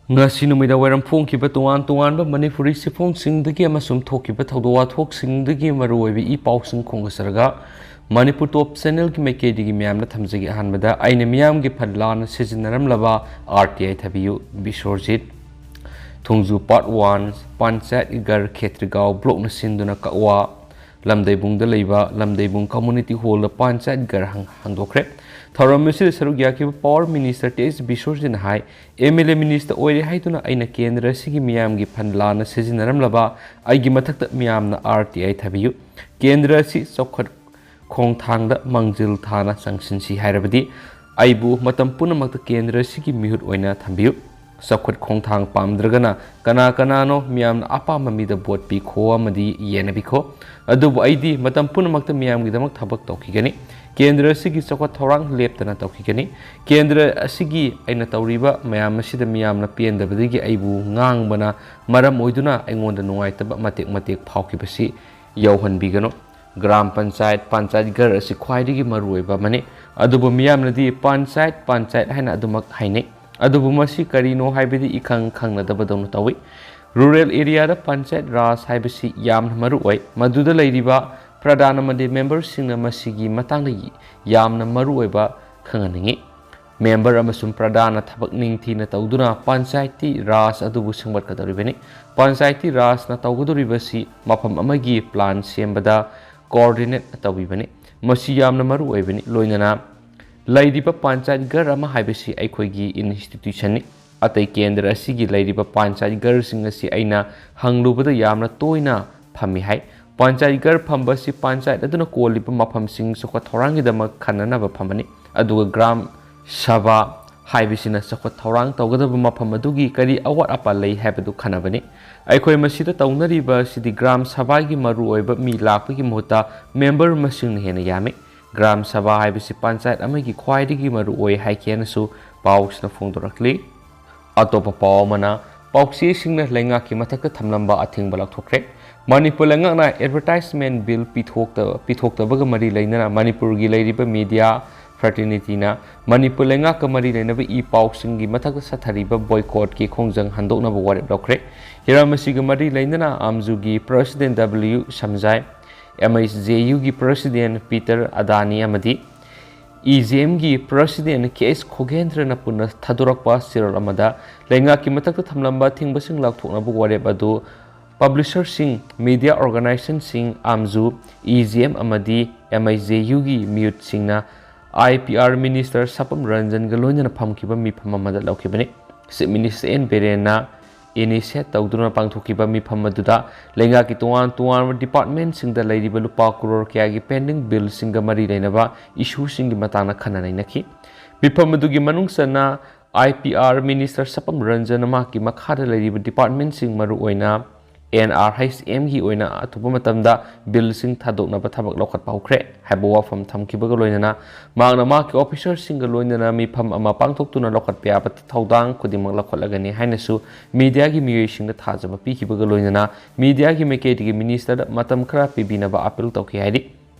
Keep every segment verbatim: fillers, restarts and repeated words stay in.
ꯉꯁꯤ ꯅꯨꯃꯤꯗꯥꯡ ꯋꯥꯏꯔꯝ ꯐꯣꯡꯈꯤꯕ ꯇꯣꯉꯥꯟ ꯇꯣꯉꯥꯟꯕ ꯃꯅꯤꯄꯨꯔꯤ ꯆꯦꯐꯣꯡꯁꯤꯡꯗꯒꯤ ꯑꯃꯁꯨꯡ ꯊꯣꯛꯈꯤꯕ ꯊꯧꯗꯣꯛ ꯋꯥꯊꯣꯛꯁꯤꯡꯗꯒꯤ ꯃꯔꯨꯑꯣꯏꯕ ꯏ ꯄꯥꯎꯁꯤꯡ ꯈꯣꯝꯒꯠꯆꯔꯒ ꯃꯅꯤꯄꯨꯔ ꯇꯣꯞ ꯆꯦꯅꯦꯜꯒꯤ ꯃꯥꯏꯀꯩꯗꯒꯤ ꯃꯌꯥꯝꯗ ꯊꯝꯖꯒꯦ꯫ ꯑꯍꯥꯟꯕꯗ, ꯑꯩꯅ ꯃꯤꯌꯥꯝꯒꯤ ꯐꯟ ꯂꯥꯟꯅ ꯁꯤꯖꯤꯟꯅꯔꯝꯂꯕ ꯑꯥꯔ ꯇꯤ ꯑꯥꯏ ꯊꯥꯕꯤꯌꯨ꯫ ꯕꯤꯁ꯭ꯋꯔꯖꯤꯠ꯫ ꯊꯣꯡꯖꯨ ꯄꯥꯔꯠ ꯋꯥꯟ, ꯄꯟꯆꯥꯌꯠ ꯘꯔ ꯈꯦꯇ꯭ꯔꯤꯒꯥꯎ ꯕ꯭ꯂꯣꯛꯅ ꯁꯤꯟꯗꯨꯅ ꯀꯛꯋꯥ ꯂꯝꯗꯩꯕꯨꯡꯗ ꯂꯩꯕ ꯂꯝꯗꯩꯕꯨꯡ ꯀꯝꯃ꯭ꯌꯨꯅꯤꯇꯤ ꯍꯣꯜꯗ ꯄꯟꯆꯥꯌꯠ ꯘꯔ ꯍꯥꯡ-, ꯍꯥꯡꯗꯣꯛꯈ꯭ꯔꯦ꯫ ꯊꯧꯔꯝ ꯑꯁꯤꯗ ꯁꯔꯨꯛ ꯌꯥꯈꯤꯕ ꯄꯥꯋꯔ ꯃꯤꯅꯤꯁꯇꯔ ꯇꯦꯖ ꯕꯤꯁ꯭ꯋꯔꯖꯤꯠꯅ ꯍꯥꯏ, ꯑꯦꯝ ꯑꯦꯜ ꯑꯦ ꯃꯤꯅꯤꯁꯇꯔ ꯑꯣꯏꯔꯦ ꯍꯥꯏꯗꯨꯅ ꯑꯩꯅ ꯀꯦꯟꯗ꯭ꯔ ꯑꯁꯤꯒꯤ ꯃꯤꯌꯥꯝꯒꯤ ꯐꯟ ꯂꯥꯟꯅ ꯁꯤꯖꯤꯟꯅꯔꯝꯂꯕ ꯑꯩꯒꯤ ꯃꯊꯛꯇ ꯃꯤꯌꯥꯝꯅ ꯑꯥꯔ ꯇꯤ ꯑꯥꯏ ꯊꯥꯕꯤꯌꯨ꯫ ꯀꯦꯟꯗ꯭ꯔ ꯑꯁꯤ ꯆꯥꯎꯈꯠ ꯈꯣꯡꯊꯥꯡꯗ ꯃꯥꯡꯖꯤꯜ ꯊꯥꯅ ꯆꯪꯁꯤꯟꯁꯤ ꯍꯥꯏꯔꯕꯗꯤ ꯑꯩꯕꯨ ꯃꯇꯝ ꯄꯨꯝꯅꯃꯛꯇ ꯀꯦꯟꯗ꯭ꯔ ꯑꯁꯤꯒꯤ ꯃꯤꯍꯨꯠ ꯑꯣꯏꯅ ꯊꯝꯕꯤꯌꯨ꯫ ꯆꯥꯎꯈꯠ ꯈꯣꯡꯊꯥꯡ ꯄꯥꯝꯗ꯭ꯔꯒꯅ ꯀꯅꯥ ꯀꯅꯥꯅꯣ ꯃꯤꯌꯥꯝꯅ ꯑꯄꯥꯝꯕ ꯃꯤꯗ ꯚꯣꯠ ꯄꯤꯈꯣ ꯑꯃꯗꯤ ꯌꯦꯟꯅꯕꯤꯈꯣ꯫ ꯑꯗꯨꯕꯨ ꯑꯩꯗꯤ ꯃꯇꯝ ꯄꯨꯝꯅꯃꯛꯇ ꯃꯤꯌꯥꯝꯒꯤꯗꯃꯛ ꯊꯕꯛ ꯇꯧꯈꯤꯒꯅꯤ꯫ ꯀꯦꯟꯗ꯭ꯔ ꯑꯁꯤꯒꯤ ꯆꯥꯎꯈꯠ ꯊꯧꯔꯥꯡ ꯂꯦꯞꯇꯅ ꯇꯧꯈꯤꯒꯅꯤ꯫ ꯀꯦꯟꯗ꯭ꯔ ꯑꯁꯤꯒꯤ ꯑꯩꯅ ꯇꯧꯔꯤꯕ ꯃꯌꯥꯝ ꯑꯁꯤꯗ ꯃꯤꯌꯥꯝꯅ ꯄꯦꯟꯗꯕꯗꯒꯤ ꯑꯩꯕꯨ ꯉꯥꯡꯕꯅ ꯃꯔꯝ ꯑꯣꯏꯗꯨꯅ ꯑꯩꯉꯣꯟꯗ ꯅꯨꯡꯉꯥꯏꯇꯕ ꯃꯇꯦꯛ ꯃꯇꯦꯛ ꯐꯥꯎꯈꯤꯕꯁꯤ ꯌꯧꯍꯟꯕꯤꯒꯅꯨ꯫ ꯒ꯭ꯔꯥꯝ ꯄꯟꯆꯥꯌꯠ, ꯄꯟꯆꯥꯌꯠ ꯘꯔ ꯑꯁꯤ ꯈ꯭ꯋꯥꯏꯗꯒꯤ ꯃꯔꯨꯑꯣꯏꯕ ꯑꯃꯅꯤ꯫ ꯑꯗꯨꯕꯨ ꯃꯤꯌꯥꯝꯅꯗꯤ ꯄꯟꯆꯥꯌꯠ, ꯄꯟꯆꯥꯌꯠ ꯍꯥꯏꯅ ꯑꯗꯨꯃꯛ ꯍꯥꯏꯅꯩ꯫ ꯑꯗꯨꯕꯨ ꯃꯁꯤ ꯀꯔꯤꯅꯣ ꯍꯥꯏꯕꯗꯤ ꯏꯈꯪ ꯈꯪꯅꯗꯕꯗꯧꯅ ꯇꯧꯏ꯫ ꯔꯨꯔꯦꯜ ꯑꯦꯔꯤꯌꯥꯗ ꯄꯟꯆꯥꯌꯠ ꯔꯥꯖ ꯍꯥꯏꯕꯁꯤ ꯌꯥꯝꯅ ꯃꯔꯨ ꯑꯣꯏ꯫ ꯃꯗꯨꯗ ꯂꯩꯔꯤꯕ ꯄ꯭ꯔꯙꯥꯟ ꯑꯃꯗꯤ ꯃꯦꯝꯕꯔꯁꯤꯡꯅ ꯃꯁꯤꯒꯤ ꯃꯇꯥꯡꯗ ꯌꯥꯝꯅ ꯃꯔꯨ ꯑꯣꯏꯕ ꯈꯪꯍꯟꯅꯤꯡꯏ꯫ ꯃꯦꯝꯕꯔ ꯑꯃꯁꯨꯡ ꯄ꯭ꯔꯙꯥꯟꯅ ꯊꯕꯛ ꯅꯤꯡꯊꯤꯅ ꯇꯧꯗꯨꯅ ꯄꯟꯆꯥꯌꯇꯤ ꯔꯥꯖ ꯑꯗꯨꯕꯨ ꯁꯦꯝꯒꯠꯀꯗꯧꯔꯤꯕꯅꯤ꯫ ꯄꯟꯆꯥꯌꯇꯤ ꯔꯥꯖꯅ ꯇꯧꯒꯗꯧꯔꯤꯕꯁꯤ ꯃꯐꯝ ꯑꯃꯒꯤ ꯄ꯭ꯂꯥꯟ ꯁꯦꯝꯕꯗ ꯀꯣꯑꯣꯔꯗꯤꯅꯦꯠ ꯇꯧꯕꯤꯕꯅꯤ꯫ ꯃꯁꯤ ꯌꯥꯝꯅ ꯃꯔꯨ ꯑꯣꯏꯕꯅꯤ꯫ ꯂꯣꯏꯅꯅ ꯂꯩꯔꯤꯕ ꯄꯟꯆꯥꯌꯠ ꯘꯔ ꯑꯃ ꯍꯥꯏꯕꯁꯤ ꯑꯩꯈꯣꯏꯒꯤ ꯏꯟꯁꯇꯤꯇ꯭ꯌꯨꯁꯟꯅꯤ꯫ ꯑꯇꯩ ꯀꯦꯟꯗ꯭ꯔ ꯑꯁꯤꯒꯤ ꯂꯩꯔꯤꯕ ꯄꯟꯆꯥꯌꯠ ꯘꯔꯁꯤꯡ ꯑꯁꯤ ꯑꯩꯅ ꯍꯪꯂꯨꯕꯗ ꯌꯥꯝꯅ ꯇꯣꯏꯅ ꯐꯝꯃꯤ ꯍꯥꯏ꯫ ꯄꯟꯆꯥꯌꯠ ꯘꯔ ꯐꯝꯕ ꯑꯁꯤ ꯄꯟꯆꯥꯌꯠ ꯑꯗꯨꯅ ꯀꯣꯜꯂꯤꯕ ꯃꯐꯝꯁꯤꯡ ꯆꯥꯎꯈꯠ ꯊꯧꯔꯥꯡꯒꯤꯗꯃꯛ ꯈꯟꯅꯅꯕ ꯐꯝꯕꯅꯤ꯫ ꯑꯗꯨꯒ ꯒ꯭ꯔꯥꯝ ꯁꯚꯥ ꯍꯥꯏꯕꯁꯤꯅ ꯆꯥꯎꯈꯠ ꯊꯧꯔꯥꯡ ꯇꯧꯒꯗꯕ ꯃꯐꯝ ꯑꯗꯨꯒꯤ ꯀꯔꯤ ꯑꯋꯥꯠ ꯑꯄꯥ ꯂꯩ ꯍꯥꯏꯕꯗꯨ ꯈꯟꯅꯕꯅꯤ꯫ ꯑꯩꯈꯣꯏ ꯃꯁꯤꯗ ꯇꯧꯅꯔꯤꯕ ꯑꯁꯤꯗꯤ ꯒ꯭ꯔꯥꯝ ꯁꯚꯥꯒꯤ ꯃꯔꯨꯑꯣꯏꯕ ꯃꯤ ꯂꯥꯛꯄꯒꯤ ꯃꯍꯨꯠꯇ ꯃꯦꯝꯕꯔ ꯃꯁꯤꯡꯅ ꯍꯦꯟꯅ ꯌꯥꯝꯃꯤ꯫ ꯒ꯭ꯔꯥꯝ ꯁꯚꯥ ꯍꯥꯏꯕꯁꯤ ꯄꯟꯆꯥꯌꯠ ꯑꯃꯒꯤ ꯈ꯭ꯋꯥꯏꯗꯒꯤ ꯃꯔꯨꯑꯣꯏ ꯍꯥꯏꯈꯤ ꯍꯥꯏꯅꯁꯨ ꯄꯥꯎꯁꯤꯅ ꯐꯣꯡꯗꯣꯔꯛꯂꯤ꯫ ꯑꯇꯣꯞꯄ ꯄꯥꯎ ꯑꯃꯅ, ꯄꯥꯎꯆꯦꯁꯤꯡꯅ ꯂꯩꯉꯥꯛꯀꯤ ꯃꯊꯛꯇ ꯊꯝꯂꯝꯕ ꯑꯊꯤꯡꯕ ꯂꯧꯊꯣꯛꯈ꯭ꯔꯦ꯫ ꯃꯅꯤꯄꯨꯔ ꯂꯩꯉꯥꯛꯅ ꯑꯦꯗꯚꯔꯇꯥꯏꯖꯃꯦꯟ ꯕꯤꯜ ꯄꯤꯊꯣꯛꯇ-, ꯄꯤꯊꯣꯛꯇꯕꯒ ꯃꯔꯤ ꯂꯩꯅꯅ ꯃꯅꯤꯄꯨꯔꯒꯤ ꯂꯩꯔꯤꯕ ꯃꯤꯗꯤꯌꯥ Fraternityꯅ ꯃꯅꯤꯄꯨꯔ ꯂꯩꯉꯥꯛꯀ ꯃꯔꯤ ꯂꯩꯅꯕ ꯏ ꯄꯥꯎꯁꯤꯡꯒꯤ ꯃꯊꯛꯇ ꯆꯠꯊꯔꯤꯕ boycottꯀꯤ ꯈꯣꯡꯖꯪ ꯍꯟꯗꯣꯛꯅꯕ ꯋꯥꯔꯦꯞ ꯂꯧꯈ꯭ꯔꯦ꯫ ꯍꯤꯔꯝ ꯑꯁꯤꯒ ꯃꯔꯤ ꯂꯩꯅꯅ ꯑꯥꯝꯖꯨꯒꯤ President W ꯁꯝꯖꯥꯏ, M H J Uꯒꯤ President Peter Adani ꯑꯃꯗꯤ E J Mꯒꯤ President K S ꯈꯣꯒꯦꯟꯗ꯭ꯔꯅ ꯄꯨꯟꯅ ꯊꯥꯗꯣꯔꯛꯄ ꯆꯦꯔꯣꯜ ꯑꯃꯗ, ꯂꯩꯉꯥꯛꯀꯤ ꯃꯊꯛꯇ ꯊꯝꯂꯝꯕ ꯑꯊꯤꯡꯕꯁꯤꯡ ꯂꯧꯊꯣꯛꯅꯕ ꯋꯥꯔꯦꯞ ꯑꯗꯨ publisherꯁꯤꯡ, media organizationꯁꯤꯡ, ꯑꯥꯝꯖꯨ, E J M ꯑꯃꯗꯤ M H J Uꯒꯤ ꯃꯤꯍꯨꯠꯁꯤꯡꯅ I P R Minister ꯁꯄꯝ ꯔꯟꯖꯟꯒ ꯂꯣꯏꯅꯅ ꯐꯝꯈꯤꯕ ꯃꯤꯐꯝ ꯑꯃꯗ ꯂꯧꯈꯤꯕꯅꯤ꯫ Chief Minister N ꯕꯤꯔꯦꯟꯅ initiate ꯇꯧꯗꯨꯅ ꯄꯥꯡꯊꯣꯛꯈꯤꯕ ꯃꯤꯐꯝ ꯑꯗꯨꯗ ꯂꯩꯉꯥꯛꯀꯤ ꯇꯣꯉꯥꯟ ꯇꯣꯉꯥꯟꯕ departmentꯁꯤꯡꯗ ꯂꯩꯔꯤꯕ ꯂꯨꯄꯥ ꯀ꯭ꯔꯣꯔ ꯀꯌꯥꯒꯤ pending billꯁꯤꯡꯒ ꯃꯔꯤ ꯂꯩꯅꯕ issueꯁꯤꯡꯒꯤ ꯃꯇꯥꯡꯗ ꯈꯟꯅ ꯅꯩꯅꯈꯤ꯫ ꯃꯤꯐꯝ ꯑꯗꯨꯒꯤ ꯃꯅꯨꯡ ꯆꯟꯅ I P R Minister ꯁꯄꯝ ꯔꯟꯖꯟꯅ ꯃꯍꯥꯛꯀꯤ ꯃꯈꯥꯗ ꯂꯩꯔꯤꯕ departmentꯁꯤꯡ, ꯃꯔꯨꯑꯣꯏꯅ N R H Mꯒꯤ ꯑꯣꯏꯅ ꯑꯊꯨꯕ ꯃꯇꯝꯗ billꯁꯤꯡ ꯊꯥꯗꯣꯛꯅꯕ ꯊꯕꯛ ꯂꯧꯈꯠꯄ ꯍꯧꯈ꯭ꯔꯦ ꯍꯥꯏꯕ ꯋꯥꯐꯝ ꯊꯝꯈꯤꯕꯒ ꯂꯣꯏꯅꯅ, ꯃꯍꯥꯛꯅ ꯃꯍꯥꯛꯀꯤ officerꯁꯤꯡꯒ ꯂꯣꯏꯅꯅ ꯃꯤꯐꯝ ꯑꯃ ꯄꯥꯡꯊꯣꯛꯇꯨꯅ ꯂꯧꯈꯠꯄ ꯌꯥꯕ ꯊꯧꯗꯥꯡ ꯈꯨꯗꯤꯡꯃꯛ ꯂꯧꯈꯠꯂꯒꯅꯤ ꯍꯥꯏꯅꯁꯨ mediaꯒꯤ ꯃꯤꯑꯣꯏꯁꯤꯡꯗ ꯊꯥꯖꯕ ꯄꯤꯈꯤꯕꯒ ꯂꯣꯏꯅꯅ, mediaꯒꯤ ꯃꯥꯏꯀꯩꯗꯒꯤ ministerꯗ ꯃꯇꯝ ꯈꯔ ꯄꯤꯕꯤꯅꯕ appeal ꯇꯧꯈꯤ ꯍꯥꯏꯔꯤ꯫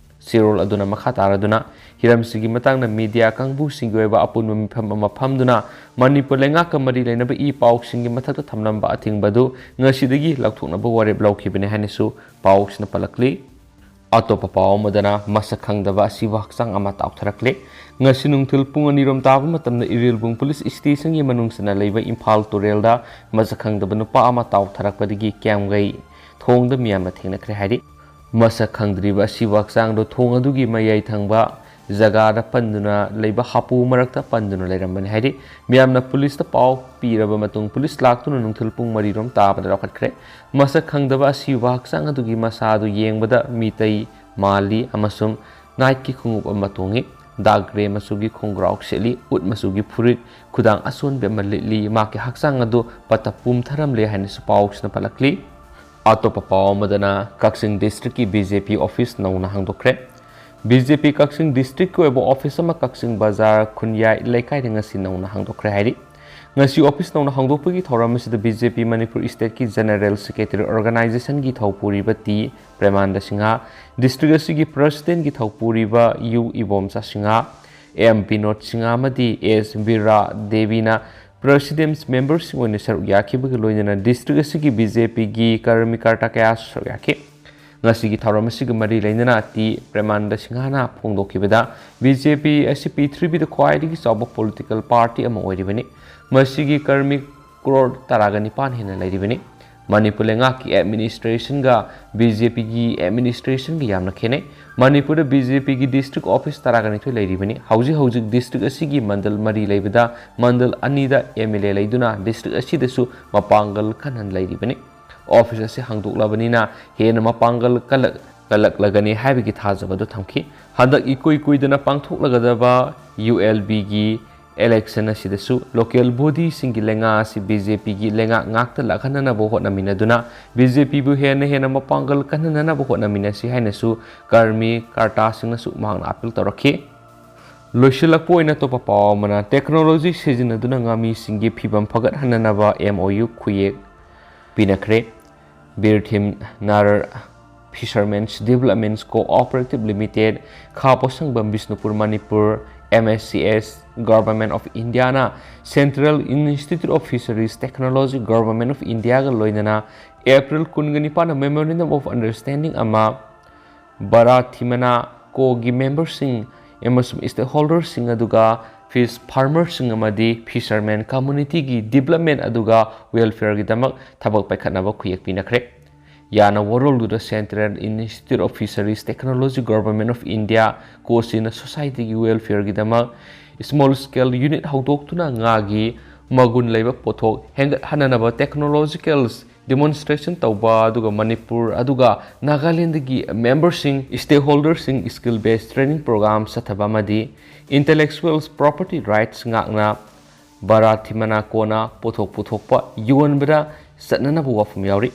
ꯆꯦꯔꯣꯜ ꯑꯗꯨꯅ ꯃꯈꯥ ꯇꯥꯔꯗꯨꯅ, ꯍꯤꯔꯝꯁꯤꯒꯤ ꯃꯇꯥꯡꯗ media ꯀꯥꯡꯕꯨꯁꯤꯡꯒꯤ ꯑꯣꯏꯕ ꯑꯄꯨꯟꯕ ꯃꯤꯐꯝ ꯑꯃ ꯐꯝꯗꯨꯅ, ꯃꯅꯤꯄꯨꯔ ꯂꯩꯉꯥꯛꯀ ꯃꯔꯤ ꯂꯩꯅꯕ ꯏ ꯄꯥꯎꯁꯤꯡꯒꯤ ꯃꯊꯛꯇ ꯊꯝꯂꯝꯕ ꯑꯊꯤꯡꯕ ꯑꯗꯨ ꯉꯁꯤꯗꯒꯤ ꯂꯧꯊꯣꯛꯅꯕ ꯋꯥꯔꯦꯞ ꯂꯧꯈꯤꯕꯅꯤ ꯍꯥꯏꯅꯁꯨ ꯄꯥꯎꯁꯤꯅ ꯄꯜꯂꯛꯂꯤ꯫ ꯑꯇꯣꯞꯄ ꯄꯥꯎ ꯑꯃꯗꯅ, ꯃꯁꯛ ꯈꯪꯗꯕ ꯑꯁꯤꯕ ꯍꯛꯆꯥꯡ ꯑꯃ ꯇꯥꯎꯊꯔꯛꯂꯦ꯫ ꯉꯁꯤ ꯅꯨꯡꯊꯤꯜ ꯄꯨꯡ ꯑꯅꯤꯔꯣꯝ ꯇꯥꯕ ꯃꯇꯝꯗ ꯏꯔꯤꯜꯕꯨꯡ police stationꯒꯤ ꯃꯅꯨꯡ ꯆꯟꯅ ꯂꯩꯕ ꯏꯝꯐꯥꯜ ꯇꯨꯔꯦꯜꯗ ꯃꯁꯛ ꯈꯪꯗꯕ ꯅꯨꯄꯥ ꯑꯃ ꯇꯥꯎꯊꯔꯛꯄꯗꯒꯤ ꯀꯤꯌꯥꯝꯒꯩ ꯊꯣꯡꯗ ꯃꯤꯌꯥꯝꯅ ꯊꯦꯡꯅꯈ꯭ꯔꯦ ꯍꯥꯏꯔꯤ꯫ ꯃꯁꯛ ꯈꯪꯗ꯭ꯔꯤꯕ ꯑꯁꯤꯕ ꯍꯛꯆꯥꯡꯗꯣ ꯊꯣꯡ ꯑꯗꯨꯒꯤ ꯃꯌꯥꯏ ꯊꯪꯕ ꯖꯒꯥꯗ ꯄꯟꯗꯨꯅ ꯂꯩꯕ ꯍꯥꯄꯨ ꯃꯔꯛꯇ ꯄꯟꯗꯨꯅ ꯂꯩꯔꯝꯕꯅꯤ ꯍꯥꯏꯔꯤ꯫ ꯃꯤꯌꯥꯝꯅ policeꯇ ꯄꯥꯎ ꯄꯤꯔꯕ ꯃꯇꯨꯡ, police ꯂꯥꯛꯇꯨꯅ ꯅꯨꯡꯊꯤꯜ ꯄꯨꯡ ꯃꯔꯤꯔꯣꯝ ꯇꯥꯕꯗ ꯂꯧꯈꯠꯈ꯭ꯔꯦ꯫ ꯃꯁꯛ ꯈꯪꯗꯕ ꯑꯁꯤꯕ ꯍꯛꯆꯥꯡ ꯑꯗꯨꯒꯤ ꯃꯁꯥ ꯑꯗꯨ ꯌꯦꯡꯕꯗ ꯃꯤꯇꯩ ꯃꯥꯜꯂꯤ ꯑꯃꯁꯨꯡ Nikeꯀꯤ ꯈꯣꯡꯎꯞ ꯑꯃ ꯇꯣꯡꯏ꯫ Dark grey ꯃꯆꯨꯒꯤ ꯈꯣꯡꯒ꯭ꯔꯥꯎ ꯁꯦꯠꯂꯤ, ꯎꯠ ꯃꯆꯨꯒꯤ ꯐꯨꯔꯤꯠ, ꯈꯨꯗꯥꯡ ꯑꯁꯣꯟꯕꯤ ꯑꯃ ꯂꯤꯠꯂꯤ꯫ ꯃꯍꯥꯛꯀꯤ ꯍꯛꯆꯥꯡ ꯑꯗꯨ ꯄꯠꯊ ꯄꯨꯝꯊꯔꯝꯂꯦ ꯍꯥꯏꯅꯁꯨ ꯄꯥꯎꯁꯤꯅ ꯄꯜꯂꯛꯂꯤ꯫ ꯑꯇꯣꯞꯄ ꯄꯥꯎ ꯑꯃꯗꯅ, ꯀꯛꯆꯤꯡ districtꯀꯤ B J P office ꯅꯧꯅ ꯍꯥꯡꯗꯣꯛꯈ꯭ꯔꯦ꯫ B J P ꯀꯛꯆꯤꯡ districtꯀꯤ ꯑꯣꯏꯕ office ꯑꯃ ꯀꯛꯆꯤꯡ ꯕꯖꯥꯔ ꯈꯨꯟꯌꯥꯏ ꯂꯩꯀꯥꯏꯗ ꯉꯁꯤ ꯅꯧꯅ ꯍꯥꯡꯗꯣꯛꯈ꯭ꯔꯦ ꯍꯥꯏꯔꯤ꯫ ꯉꯁꯤ office ꯅꯧꯅ ꯍꯥꯡꯗꯣꯛꯄꯒꯤ ꯊꯧꯔꯝ ꯑꯁꯤꯗ B J P Manipur stateꯀꯤ general secretary organizationꯒꯤ ꯊꯧꯄꯨꯔꯤꯕ T ꯄ꯭ꯔꯦꯃꯥꯅꯟꯗ Singh, district ꯑꯁꯤꯒꯤ presidentꯀꯤ ꯊꯧꯄꯨꯔꯤꯕ U ꯏꯕꯣꯝꯆꯥ ꯁꯤꯡꯍ, ꯑꯦꯝ ꯕꯤꯅꯣꯗ ꯁꯤꯡꯍ ꯑꯃꯗꯤ ꯑꯦꯁ ꯕꯤꯔꯥ ꯗꯦꯕꯤꯅ ꯄ꯭ꯔꯦꯁꯤꯗꯦꯟꯁ ꯃꯦꯝꯕꯔꯁꯤꯡ ꯑꯣꯏꯅ ꯁꯔꯨꯛ ꯌꯥꯈꯤꯕꯒ ꯂꯣꯏꯅꯅ ꯗꯤꯁꯇ꯭ꯔꯤꯛ ꯑꯁꯤꯒꯤ ꯕꯤ ꯖꯦ ꯄꯤꯒꯤ ꯀꯔꯃꯤꯀꯔꯇꯥ ꯀꯌꯥꯁꯨ ꯁꯔꯨꯛ ꯌꯥꯈꯤ꯫ ꯉꯁꯤꯒꯤ ꯊꯧꯔꯝ ꯑꯁꯤꯒ ꯃꯔꯤ ꯂꯩꯅꯅ ꯇꯤ ꯄ꯭ꯔꯦꯃꯥꯅꯟꯗ ꯁꯤꯡꯍꯅ ꯐꯣꯡꯗꯣꯛꯈꯤꯕꯗ, ꯕꯤ ꯖꯦ ꯄꯤ ꯑꯁꯤ ꯄ꯭ꯔꯤꯊꯤꯕꯤꯗ ꯈ꯭ꯋꯥꯏꯗꯒꯤ ꯆꯥꯎꯕ ꯄꯣꯂꯤꯇꯤꯀꯦꯜ ꯄꯥꯔꯇꯤ ꯑꯃ ꯑꯣꯏꯔꯤꯕꯅꯤ꯫ ꯃꯁꯤꯒꯤ ꯀꯔꯃꯤ ꯀ꯭ꯔꯣꯔ ꯇꯔꯥꯒ ꯅꯤꯄꯥꯟ ꯍꯦꯟꯅ ꯂꯩꯔꯤꯕꯅꯤ꯫ ꯃꯅꯤꯄꯨꯔ ꯂꯩꯉꯥꯛꯀꯤ ꯑꯦꯗꯃꯤꯅꯤꯁꯇ꯭ꯔꯦꯁꯟꯒ ꯕꯤ ꯖꯦ ꯄꯤꯒꯤ ꯑꯦꯗꯃꯤꯅꯤꯁꯇ꯭ꯔꯦꯁꯟꯒ ꯌꯥꯝꯅ ꯈꯦꯠꯅꯩ꯫ ꯃꯅꯤꯄꯨꯔꯗ ꯕꯤ ꯖꯦ ꯄꯤꯒꯤ ꯗꯤꯁꯇ꯭ꯔꯤꯛ ꯑꯣꯐꯤꯁ ꯇꯔꯥꯒ ꯅꯤꯊꯣꯏ ꯂꯩꯔꯤꯕꯅꯤ꯫ ꯍꯧꯖꯤꯛ ꯍꯧꯖꯤꯛ ꯗꯤꯁꯇ꯭ꯔꯤꯛ ꯑꯁꯤꯒꯤ ꯃꯟꯗꯜ ꯃꯔꯤ ꯂꯩꯕꯗ ꯃꯟꯗꯜ ꯑꯅꯤꯗ ꯑꯦꯝ ꯑꯦꯜ ꯑꯦ ꯂꯩꯗꯨꯅ ꯗꯤꯁꯇ꯭ꯔꯤꯛ ꯑꯁꯤꯗꯁꯨ ꯃꯄꯥꯡꯒꯜ ꯀꯟꯍꯟ ꯂꯩꯔꯤꯕꯅꯤ꯫ ꯑꯣꯐꯤꯁ ꯑꯁꯤ ꯍꯥꯡꯗꯣꯛꯂꯕꯅꯤꯅ ꯍꯦꯟꯅ ꯃꯄꯥꯡꯒꯜ ꯀꯜꯂꯛ-, ꯀꯜꯂꯛꯂꯒꯅꯤ ꯍꯥꯏꯕꯒꯤ ꯊꯥꯖꯕꯗꯨ ꯊꯝꯈꯤ꯫ ꯍꯟꯗꯛ ꯏꯀꯨꯏ ꯀꯨꯏꯗꯅ ꯄꯥꯡꯊꯣꯛꯂꯒꯗꯕ ꯌꯨ ꯑꯦꯜ ꯕꯤꯒꯤ ꯏꯂꯦꯛꯁꯟ ꯑꯁꯤꯗꯁꯨ ꯂꯣꯀꯦꯜ ꯕꯣꯗꯤꯁꯤꯡꯒꯤ ꯂꯩꯉꯥꯛ ꯑꯁꯤ ꯕꯤ ꯖꯦ ꯄꯤꯒꯤ ꯂꯩꯉꯥꯛ ꯉꯥꯛꯇ ꯂꯥꯛꯍꯟꯅꯅꯕ ꯍꯣꯠꯅꯃꯤꯟꯅꯗꯨꯅ ꯕꯤ ꯖꯦ ꯄꯤꯕꯨ ꯍꯦꯟꯅ ꯍꯦꯟꯅ ꯃꯄꯥꯡꯒꯜ ꯀꯟꯍꯟꯅꯅꯕ ꯍꯣꯠꯅꯃꯤꯟꯅꯁꯤ ꯍꯥꯏꯅꯁꯨ ꯀꯔꯃꯤ ꯀꯔꯇꯥꯁꯤꯡꯅꯁꯨ ꯃꯍꯥꯛꯅ ꯑꯥꯄꯤꯜ ꯇꯧꯔꯛꯈꯤ꯫ ꯂꯣꯏꯁꯤꯜꯂꯛꯄ ꯑꯣꯏꯅ ꯑꯇꯣꯞꯄ ꯄꯥꯎ ꯑꯃꯅ, ꯇꯦꯛꯅꯣꯂꯣꯖꯤ ꯁꯤꯖꯤꯟꯅꯗꯨꯅ ꯉꯥꯃꯤꯁꯤꯡꯒꯤ ꯐꯤꯕꯝ ꯐꯒꯠꯍꯟꯅꯅꯕ ꯑꯦꯝ ꯑꯣ ꯌꯨ ꯈꯨꯌꯦꯛ ꯄꯤꯅꯈ꯭ꯔꯦ꯫ ꯕꯤꯔ ꯊꯤꯝ ꯅꯥꯔ Fishermen's Development Cooperative Limited, ꯈꯥ Potshangbam, Bishnupur, Manipur, M S C S, Government of Indiaꯅ Central Institute of Fisheries Technology, Government of Indiaꯒ ꯂꯣꯏꯅꯅ ꯑꯦꯄ꯭ꯔꯤꯜ ꯀꯨꯟꯒ ꯅꯤꯄꯥꯟꯗ Memorandum of Understanding ꯑꯃ ꯕꯔꯥꯊꯤꯃꯅꯥ ꯀꯣꯒꯤ ꯃꯦꯝꯕꯔꯁꯤꯡ ꯑꯃꯁꯨꯡ ꯁ꯭ꯇꯦꯛꯍꯣꯜꯗꯔꯁꯤꯡ ꯑꯗꯨꯒ ꯐꯤꯁ ꯐꯥꯔꯃꯔꯁꯤꯡ ꯑꯃꯗꯤ ꯐꯤꯁꯔꯃꯦꯟ ꯀꯝꯃꯨꯅꯤꯇꯤꯒꯤ ꯗꯤꯕ꯭ꯂꯞꯃꯦꯟ ꯑꯗꯨꯒ ꯋꯦꯜꯐꯤꯌꯔꯒꯤꯗꯃꯛ ꯊꯕꯛ ꯄꯥꯏꯈꯠꯅꯕ ꯈꯨꯌꯦꯛ ꯄꯤꯅꯈ꯭ꯔꯦ꯫ ꯌꯥꯅ ꯋꯥꯔꯣꯜꯗꯨꯗ Central Institute of Fisheries Technology, Government of India, ꯀꯣꯆꯤꯅ ꯁꯣꯁꯥꯏꯇꯤꯒꯤ ꯋꯦꯜꯐꯤꯌꯔꯒꯤꯗꯃꯛ ꯁ꯭ꯃꯣꯜ ꯁ꯭ꯀꯦꯜ ꯌꯨꯅꯤꯠ ꯍꯧꯗꯣꯛꯇꯨꯅ ꯉꯥꯒꯤ ꯃꯒꯨꯟ ꯂꯩꯕ ꯄꯣꯠꯊꯣꯛ ꯍꯦꯟꯒꯠꯍꯟꯅꯅꯕ ꯇꯦꯛꯅꯣꯂꯣꯖꯤꯀꯦꯜ ꯗꯤꯃꯣꯟꯁꯇ꯭ꯔꯦꯁꯟ ꯇꯧꯕ, ꯑꯗꯨꯒ ꯃꯅꯤꯄꯨꯔ ꯑꯗꯨꯒ ꯅꯥꯒꯥꯂꯦꯟꯗꯒꯤ ꯃꯦꯝꯕꯔꯁꯤꯡ, ꯁ꯭ꯇꯦꯛꯍꯣꯜꯗꯔꯁꯤꯡ ꯁ꯭ꯀꯤꯜ ꯕꯦꯁ ꯇ꯭ꯔꯦꯅꯤꯡ ꯄ꯭ꯔꯣꯒ꯭ꯔꯥꯝ ꯆꯠꯊꯕ ꯑꯃꯗꯤ ꯏꯟꯇꯦꯂꯦꯛꯆꯨꯋꯦꯜ ꯄ꯭ꯔꯣꯄꯔꯇꯤ ꯔꯥꯏꯠꯁ ꯉꯥꯛꯅ ꯕꯔꯥꯊꯤꯃꯅꯥꯀꯣꯅ ꯄꯣꯠꯊꯣꯛ ꯄꯨꯊꯣꯛꯄ ꯌꯣꯟꯕꯗ ꯆꯠꯅꯅꯕ ꯋꯥꯐꯝ ꯌꯥꯎꯔꯤ꯫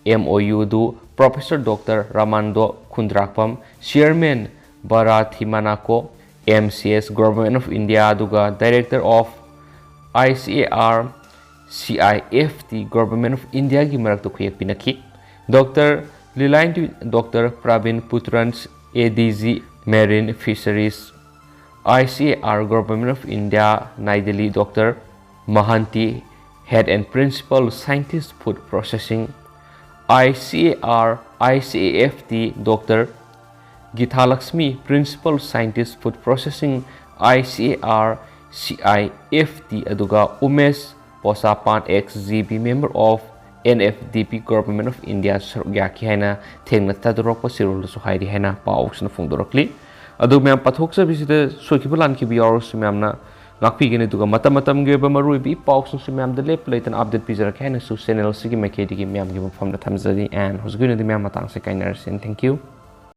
ꯑꯦꯝ ꯑꯣ ꯌꯨ ꯑꯗꯨ ꯄ꯭ꯔꯣꯐꯦꯁꯔ ꯗꯣꯛꯇꯔ ꯔꯥꯃꯥꯟꯗꯣ ꯈꯨꯟꯗ꯭ꯔꯥꯛꯄꯝ, ꯆꯤꯌꯔꯃꯦꯟ ꯕꯔꯥꯊꯤꯃꯅꯥꯀꯣ, M C S, Government of India, ꯑꯗꯨꯒ Director of I C A R, C I F T, Government of Indiaꯒꯤ ꯃꯔꯛꯇ ꯈꯨꯌꯦꯛ ꯄꯤꯅꯈꯤ꯫ ꯗꯣꯛꯇꯔ ꯂꯤꯂꯥꯏꯟꯗꯨ, ꯗꯣꯛꯇꯔ ꯄ꯭ꯔꯕꯤꯟ ꯄꯨꯇ꯭ꯔꯟꯁ, A D G, Marine Fisheries, I C A R, Government of India, New Delhi, Doctor Mahanti, Head and Principal Scientist, Food Processing, I C A R, I C A F T, Doctor Gita Lakshmi, Principal Scientist, Food Processing, I C A R, C I F T, ꯑꯗꯨꯒ Umesh ꯄꯣꯁꯥꯄꯥꯟ, ex G B, member of N F D P, Government of India, ꯁꯔꯨꯛ ꯌꯥꯈꯤ ꯍꯥꯏꯅ ꯊꯦꯡꯅ ꯊꯥꯗꯣꯔꯛꯄ ꯆꯦꯔꯣꯜꯗꯁꯨ ꯍꯥꯏꯔꯤ ꯍꯥꯏꯅ ꯄꯥꯎꯁꯤꯅ ꯐꯣꯡꯗꯣꯔꯛꯂꯤ꯫ ꯑꯗꯨ ꯃꯌꯥꯝ ꯄꯥꯊꯣꯛꯆꯕꯤꯁꯤꯗ ꯁꯣꯏꯈꯤꯕ ꯂꯥꯟꯈꯤꯕ ꯌꯥꯎꯔꯁꯨ ꯃꯌꯥꯝꯅ ꯉꯥꯛꯄꯤꯒꯅꯤ, ꯑꯗꯨꯒ ꯃꯇꯝ ꯃꯇꯝꯒꯤ ꯑꯣꯏꯕ ꯃꯔꯨꯑꯣꯏꯕ ꯏ ꯄꯥꯎꯁꯤꯡꯁꯨ ꯃꯌꯥꯝꯗ ꯂꯦꯞꯄ ꯂꯩꯇꯅ update ꯄꯤꯖꯔꯛꯀꯦ ꯍꯥꯏꯅꯁꯨ channel ꯑꯁꯤꯒꯤ ꯃꯥꯏꯀꯩꯗꯒꯤ ꯃꯌꯥꯝꯒꯤ ꯃꯐꯝꯗ ꯊꯝꯖꯔꯤ꯫ And ꯍꯧꯖꯤꯛꯀꯤ ꯑꯣꯏꯅꯗꯤ ꯃꯌꯥꯝ ꯃꯇꯥꯡꯁꯦ ꯀꯥꯏꯅꯔꯁꯤ꯫ And thank you꯫